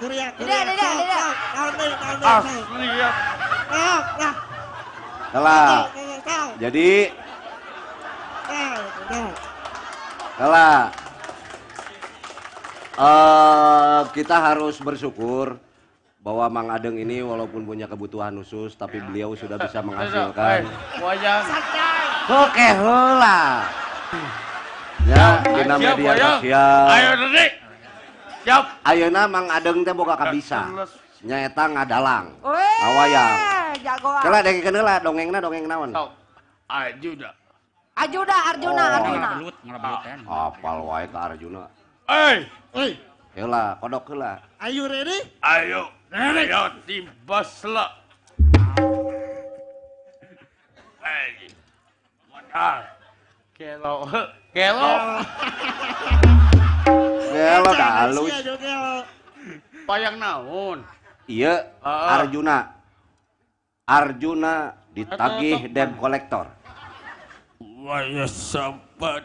Kuriak. Tidak. Asli ya. Kalah. Jadi kalah. Kita harus bersyukur bahwa Mang Adeng ini walaupun punya kebutuhan khusus, tapi beliau sudah bisa menghasilkan. Oke, heula. Ya, dina media sosial. Ayo detik. Siap. Ayeuna Mang Adeng teh boga kabisa. Nyaeta ngadalang. Ngawayang. Jagoan. Kela dengkeun heula dongengna dongeng naon? Arjuna. Arjuna, Arjuna, Arjuna. Apal wae ka Arjuna. Eh, oi. Heula, kodok heula. Ayo ready? Ayo. Ayo timbaslah. Eh. Modal. Kelo. Kelo. Kelo halus. Payang naon? Iya, Arjuna. Arjuna ditagih debt kolektor. Wah, sempat.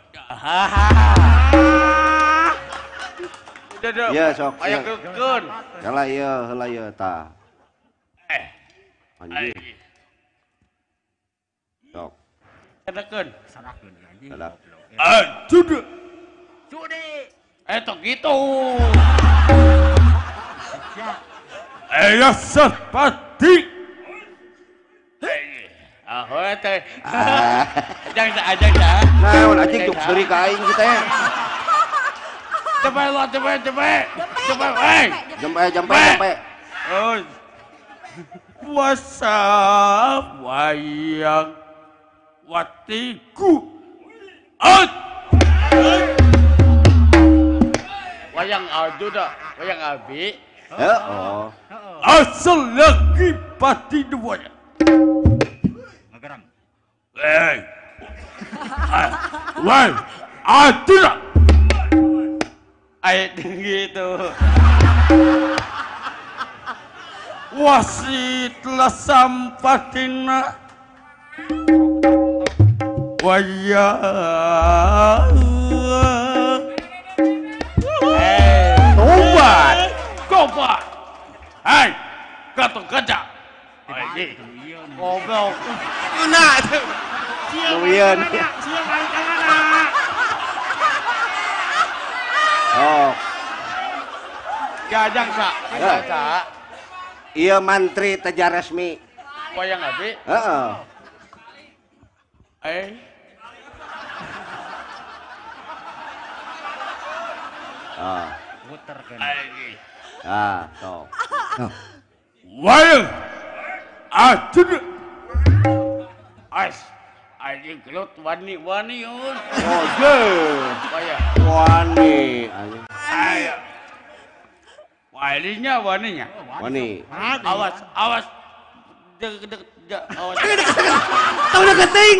Iya, sok. Aya keun. Heula ieu, heula ieu tah. Anjing. Sok. Kedekeun. Sarakeun anjing. Arjuna. Cudi. Tok gitu. Ayo sepati. Ahoy teh. Ajang ajang dah. Naon anjing juk seuri ka aing kieu teh. Jempe lo, jempe, jempe. Jempe, eh. Jempe, jempe, jempe. Oh. Puasa wayang watiku. Out. Wayang Arjuna, wayang Abi. Heeh. Asal lagi pati duanya. Ngegerang. Eh. Wah, Arjuna. Ayo gitu. Wasitlah sampatina wayang. Tobat, gobat. Hai, Gatot Kaca. Goblok. Nah, luwian. Oh. Gajang sa, gajang sa. Iya mantri teja resmi. Wayang abi? Heeh. Eh. Ah. Puter kan. Ah, sok. Wayang. Arjuna. As. Anjing gelut wani-wani un. Oh, je. Wayang. Wani anjing. Ayo. Waninya, waninya. Wani. Awas, awas. Dek, dek, dek, awas. Tahu udah keting.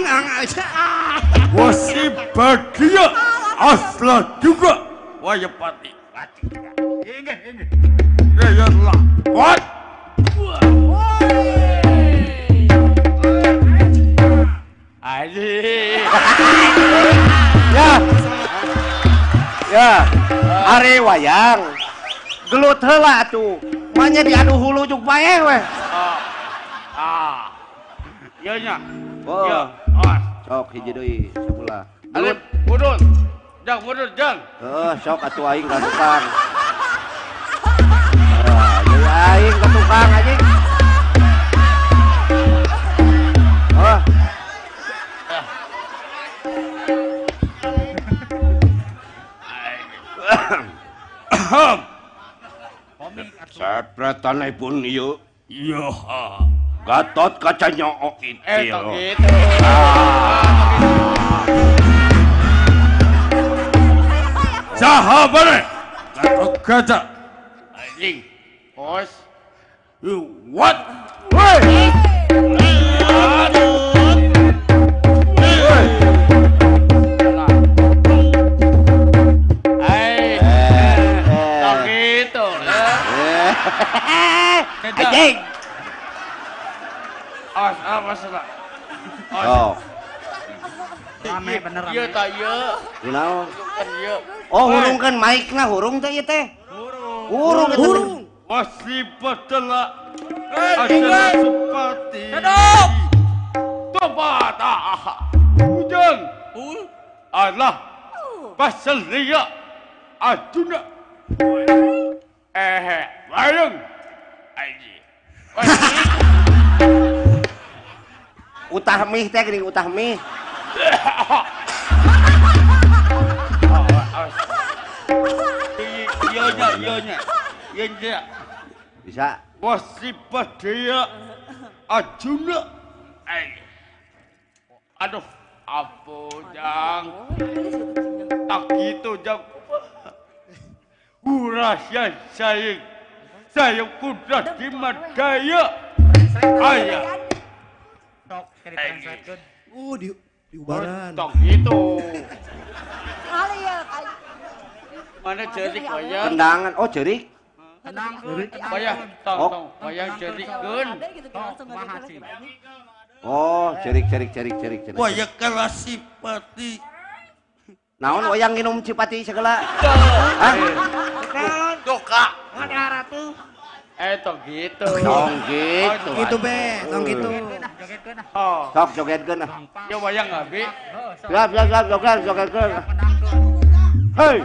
Wasi bagia asla juga wayapati. Pati juga. Ini, ini. Rayatlah. What? Anjing. Ya. Ya. Ari wayang. Gelut heula atuh. Manya diadu hulu juk bae weh. Ah. Ieu nya. Oh. Ieu. Awas. Sok hiji deui sabelah. Gelut mundur. Jang mundur, jang. Heeh, sok atuh aing ka tukang. Ah, deui aing ka tukang anjing. Oh. Sepretanipun ieu. Iya. Gatot Kaca nyoo ieu. Tok gitu. Saha bare? Gatot Kaca. Anjing. Bos. What? Woi. Anjing. Awas, awas lah. Oh. Rame bener rame. Ieu tah ieu. Kunaon? Ieu. Oh, hurungkeun mic-na hurung teh ieu teh. Hurung. Hurung eta. Hurung. Wasipatala adalah sepati. Tempat hujan Allah paselia Arjuna. Bareng. Utah mih teh geuning utah mih. Iya. Bisa. Wasipadaya Arjuna. Aduh, ampun jang. Tak gitu jang. Urasya sayang. Saya kuda di Madaya. Ayah. Tok, ditranslatekeun. Di ubaran. Tok gitu. Mana jerik wayang? Kendangan. Oh, jerik. Tenang, wayang, tong, wayang jerikeun. Oh, jerik. Wayang kalasipati. Naon wayang nginum cipati segala? Hah? Doka. Ada ratu. Tong gitu. Tong gitu. Gitu be, tong gitu. Oh. Sok jogetkeun ah. Ya wayang abi. Siap, jogetkeun. Hei.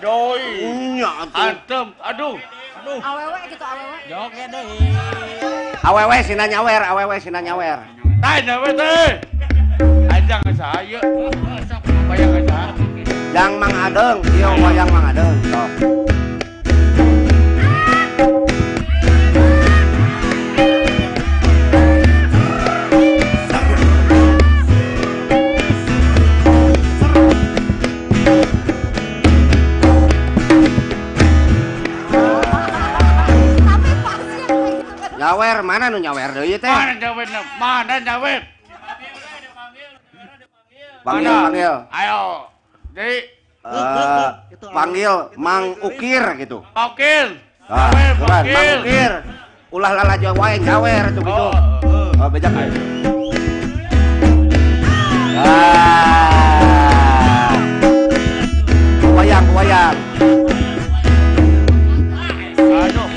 Joget. Antem, aduh. Awewe gitu, awewe. Joget deui. Awewe sina nyawer, awewe sina nyawer. Tah nyawer teh. Ajang saya. Wayang aja. Jang Mang Adeng, ieu wayang Mang Adeng. Sok. Nyawer mana nu nyawer deui teh? Mana nyawer? Mana nyawer? Panggil. Ayo. Jadi panggil Mang Ukir gitu. Ukir. Mang Ukir. Ulah lalajo wae nyawer tuh gitu. Oh, bejak. Ah. Wayang. Aduh.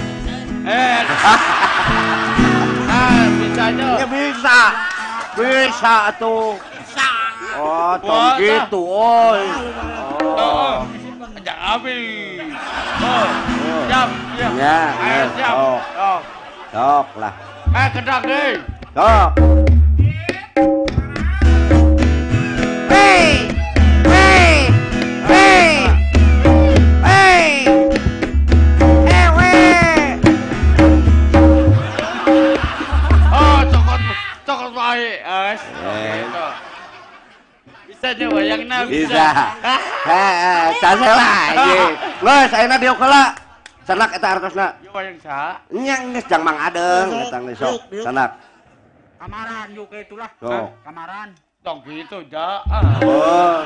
Ya bisa tuh. Oh, tong gitu, oi. Oh. Jangan habis. Oh, siap. Ya, ayo siap. Oh. Sok lah. Kedang deui. Sok. Hey. Hey. Hey. Hey. Oh, cokot wae, es. Bisa nya wayangna bisa. Heeh, casela anjing. Geus ayeuna diuk heula. Sanak eta artosna. Ieu wayang saha? Nya geus jang Mang Adeng eta geus sok. Sanak. Kamaran yuk itulah. Kamaran. Tong gitu ja. Oh.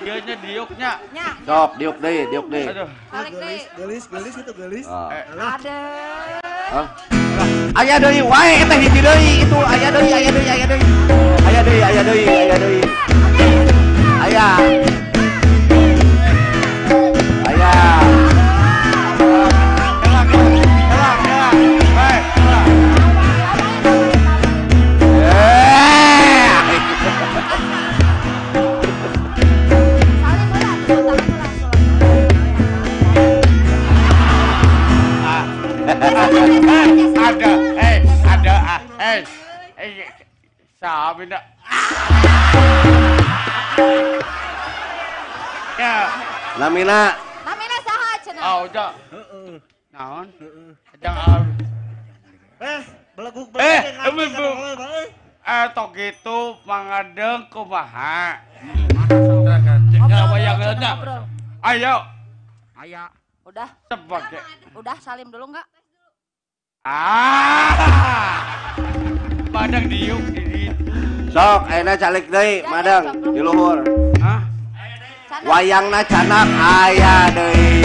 Ieu nya diuknya. Sok diuk deui, diuk deui. Gelis, gelis itu gelis. Adeng. Hah? Aya deui wae eta hiji deui itu aya deui aya deui aya deui. Aya deui aya deui aya deui. Aya. Aya. Kelak. Baik, kelak. Ada, ada, sabi na. Ya. Namina. Namina saha cenah? Oh, udah. Heeh. Naon? Heeh. Jangan. Beleguk tok gitu Mang Adeng kumaha? Ayo. Ayo. Udah. Sebagai. Udah salim dulu enggak? Ah. Madang diuk di Sok ayeuna calik deui Madang di luhur. Hah? Wayangna canak aya deui.